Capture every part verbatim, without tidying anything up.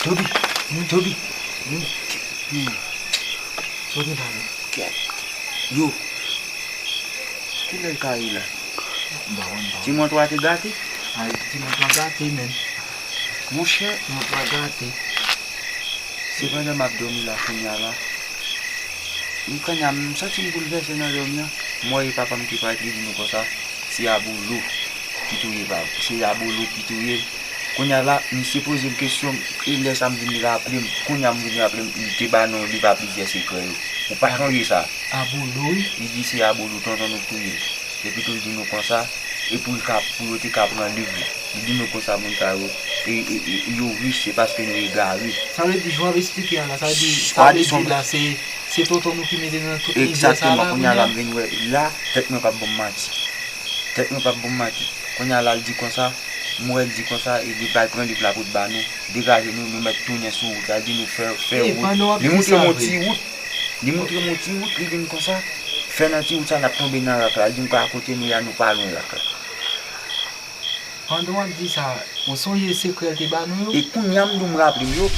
Toby, Toby, hmm, Toby, pale. Kèt. Yo, kilè l ka ye la? M pa konn, m pa konn. Ti mont w a te gate? Ay, ti mont w a gate, menm. Monchè. Ti mont w a gate. Se pandan m ap dòmi la kounye a la. M kanya, m santi m boulvèse nan dòmi an. M wè e papa m ki parèt, li di nou konsa, se Abolo ki touye pa, se Abolo ki touye l. Kounye a la, misye poze m kesyon, e lè sa m vin raple m, kounye a m vin raple m, li te ba nou liv a plizyè sekrè yo. Ou pa sonje sa? Abolo, wi. Li di se Abolo, tonton nou k touye l. Epi tou l di nou konsa, e pou l ka, pou yo te ka pran liv li. Li di nou konsa, moun sa yo, e, e, e, yo rich, se paske nou egare. Sa vle di, jan w ap eksplike a la, sa vle di, sa vle di la, se, se tonton nou ki mete nou nan tout mizè sa la, kounye a la, m vin wè, la, tèt mwen p ap ban m manti. Tèt mwen p ap ban m manti. Kounye a la, l di konsa, m wè l di konsa, e li bay pran liv la pou l ba nou, degaje nou, nou mèt tounen sou wout la, l di nou fè, fè wout. Li montre m yon ti wout. Li montre m yon ti wout, li di m konsa, fè nan ti wout sa, n ap tonbe nan rak la. Li di m konsa kote nou ye a, nou pa lwen rak la. Pandan w ap di sa, ou sonje sekrè l te ba nou yo? E kounye a m di w m raple m yo.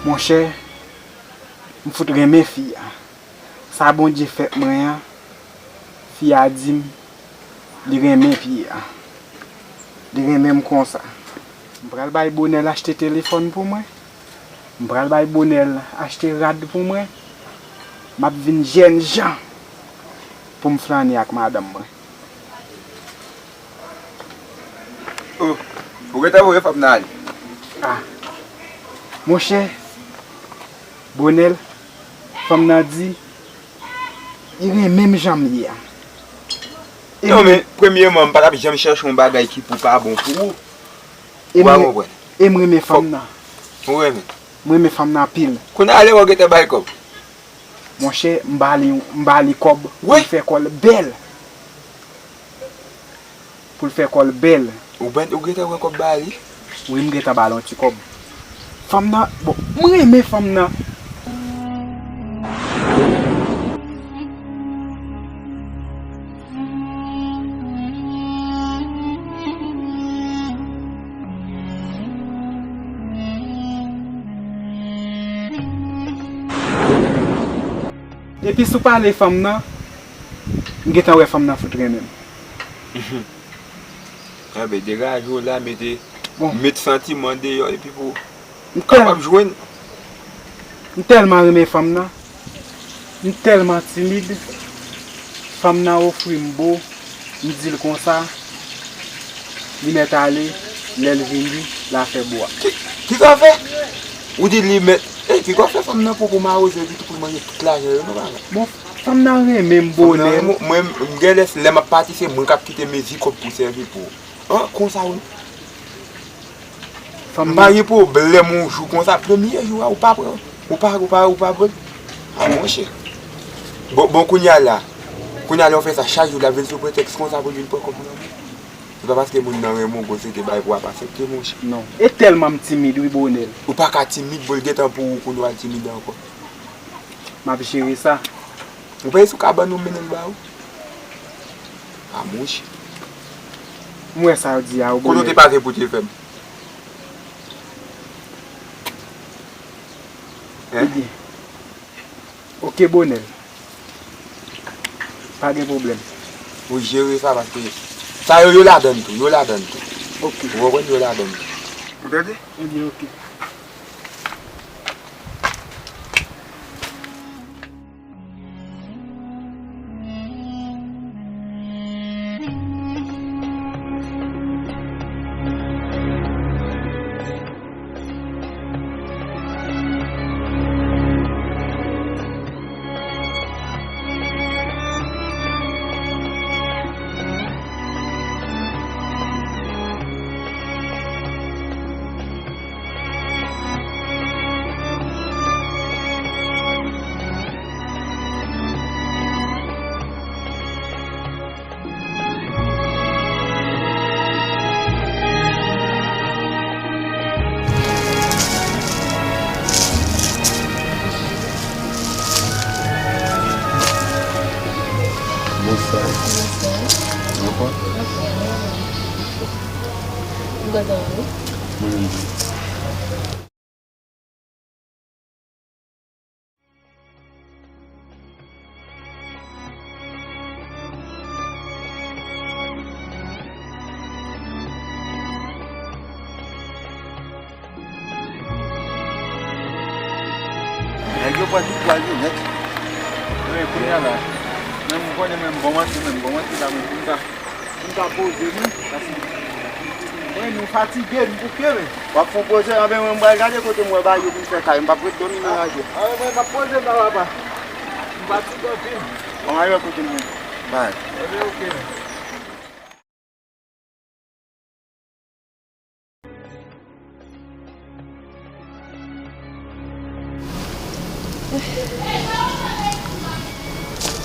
Monchè, m fout renmen fi a. Sa Bondye fè mwen an, fi a di m li renmen fi a. Li renmen m konsa. M pral bay Bonèl achte telefòn pou mwen. M pral bay Bonèl achte rad pou mwen. M ap vin jènjan pou m flannen ak madanm mwen. Oh, ou gentan voye fanm nan ale? Ah, monchè, Bonèl, fanm nan di, li renmen m jan m ye a. E non, men, premyèman, m pa t ap janm chèche yon bagay ki pou pa bon pou ou. Ou pa konprann? E m renmen fanm nan. Ou renmen? M renmen fanm nan anpil. Kounye a, lè w gentan bay kòb. Monchè, m ba li, m ba li kòb pou l fè kò l bèl. Pou l fè kò l bèl. Ou ben, ou gentan pran kòb ba li? Wi, m gentan ba l yon ti kòb. Fanm nan, bon, m renmen fanm nan. Epi sou pale fanm nan, m gentan wè fanm nan fout renmen m. Enben, degaje w la, mete, bon, met santiman deyò, epi pou w kapab jwenn. M tèlman renmen fanm nan. M tèlman timid. Fanm nan ofri m bo. M di l konsa. Li mèt ale. Lè l vini, l a fè bo a. Ki, ki sa w fè? Ou di li mèt. Eh, ki sa w fè fanm nan pran pou mawozè, epi tou pou l manje tout lajan yo, non, papa? Bon, fanm nan renmen m, Bonèl. Mwen, m gen lè, lè m ap pati, se mwen k ap kite mezi kòb pou sèvi pou ou. An, konsa, wi. M pa gen pwoblèm yon jou konsa, premye jou a, ou pa pran, ou pa, ou pa, ou pa pran. A, monchè. Bon, bon, kounye a la, kounye a la, ou fè sa chak jou, l ap vin sou pretèks konsa pou l vin pran kòb nan men. Se pa paske moun nan renmen w, gwo se te bay pou w ap aksepte, monchè. Non. E tèlman m timid, wi, Bonèl. Ou pa ka timid pou l gentan pou ou, kounye a w al timid ankò. M ap jere sa. Ou panse sou kabann ou mennen l ba ou? A, monchè. M wè sa w di a, o Bonè. Kote w te pase pou w te fè m? Hein? Ebyen. Oke, Bonè. Pa gen pwoblèm. Ou jere sa paske sa yo, yo ladann tou, yo ladann tou. Oke. Ou konprann, yo ladann tou. Ou tande? Ebyen, oke. Bonswa. Bonswa. Anfòm? Anfòm, wi. Ou kontan, wi? Mwen menm tou. Nèg yo pran tout pwa yo nèt. Men kounye a la, menm ou konnen menm bon manti, menm bon manti la, menm pou m ta M ka poze, wi. Mwen, nou fatige, m bouke, men. W ap fè yon poze, anben mwen, m pral gade kote m wè bagay yo pou m fè kay. M p ap ret dòmi nan raje. Anben mwen, m ap poze m la, papa. M fatige anpil. Bon, ale wè kote m bay. Ebyen, oke.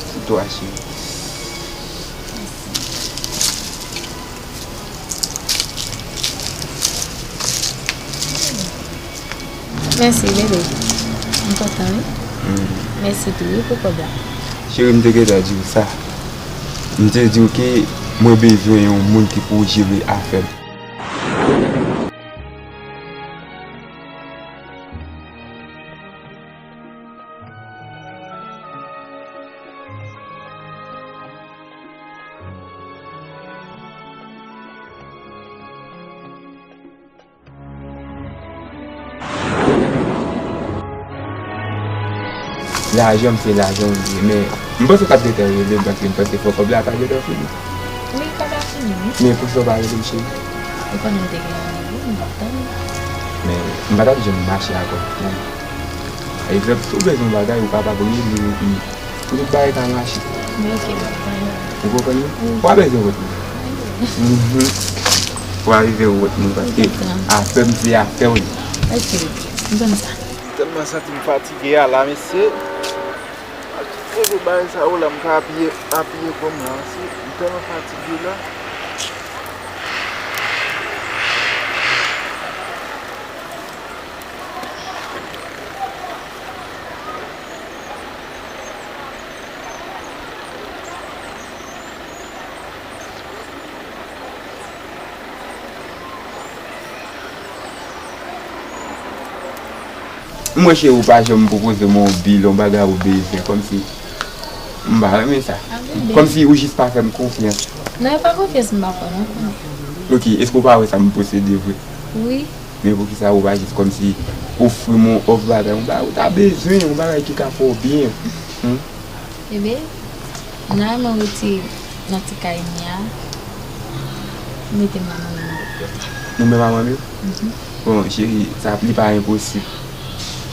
Sou twa, cheri. Mèsi, bebe. M kontan, wi. Mm. Mèsi tou, wi, pou kòb la. Cheri, m te gentan di w sa. M te di w ke mwen bezwen yon moun ki pou jere afè m. Lajan m se lajan w ye, men m panse w t ap gentan rele m, paske m panse fò kòb la ta gentan fini. Wi, kòb la fini, wi. Men poukisa w pa rele m, cheri? Ou konnen m te gen randevou, m t ap tann ou. Men m pa t ap janm mache avè w pou, pa egzanp, si w bezwen yon bagay, ou kapab rele m epi pou tout bagay ka mache. Mwen, oke, m ap tann ou. Ou konprann mwen? Wi. W a bezwen retwouve m. Mhm. W a rive retwouve m, paske afè m se afè w ye. Oke, m konn sa. M tèlman santi m fatige a la, mesye. Ak tout rezo bagay sa yo la, m ka apiye, apiye kò m la, mesye. M tèlman fatige la. M wè cheri ou pa janm pwopoze m yon bil, yon bagay ou bezwen, kòmsi m pa renmen sa. Kòmsi ou jis pa fè m konfyans. Non, e pa konfyans m pa fè w, non, konnen. Ok, èske ou pa wè sa m posede vre? Wi. Men poukisa ou pa jis kòmsi ofri m yon òf bagay, yon bagay ou ta bezwen, yon bagay ki ka fè w byen? Hmm? Ebyen, nan mwen retire nan ti kay m ye a, m mete m a manmi m. Ou menm a manmi w? Mhm. Bon, cheri, sa li pa enposib.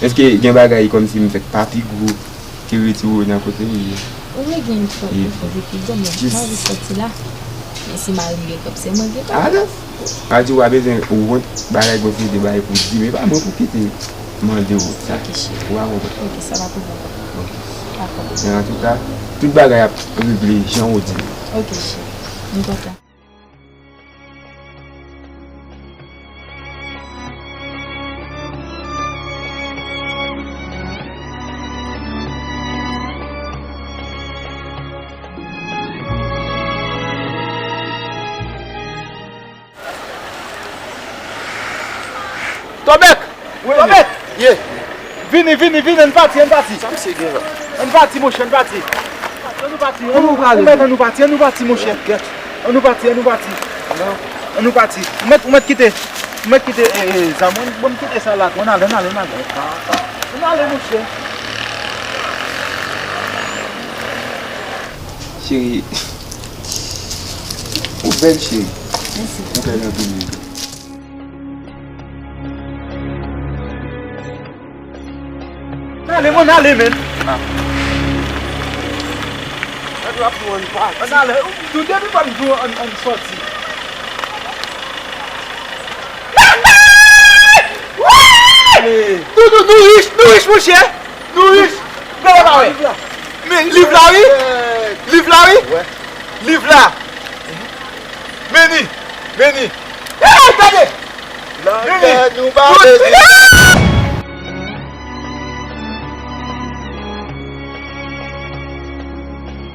Èske gen bagay kòmsi m fèk pa pi gwo ki retire w nan kote w ye? Wi, gen fòk, gen fòk li pi gwo, men m pa anvi sòti la. Men si mari m gen kòb, se mwen gen kòb. Alò, sa di w pa bezwen wont bagay, bon, se de bagay pou di, men pa mwen pou kite mande w sa. Ok, cheri. Ou pa konprann? Ok, sa pa pwoblèm, papa. Ok. Pa pwoblèm. Men antouka, tout bagay ap regle jan ou di. Ok, cheri. M kontan. Vini, vini, vini, ann pati, ann pati. Sa misye gen la? Ann pati, monchè, ann pati. Ann nou pati, ann nou pati, ann nou pati, monchè. Ann nou pati, ann nou pati. Ann nou pati. Ou mèt, ou mèt kite. Ou mèt kite, e, e, zam, ou mèt kite sa la. Ann ale, ann ale, ann ale. Ann ale, monchè. Cheri, ou bèl, cheri. Ou bèl anpil, wi. Ann ale, ann ale, men. Ann ale. Ou, depi m di w ann, ann sòti. Doudou, nou rich, nou rich, monchè. Nou rich. Gade pa wè. Men liv la, wi. Liv la, wi. Liv la. Men li. Men li. Ey, gade. Lòtè nou pa bezwen.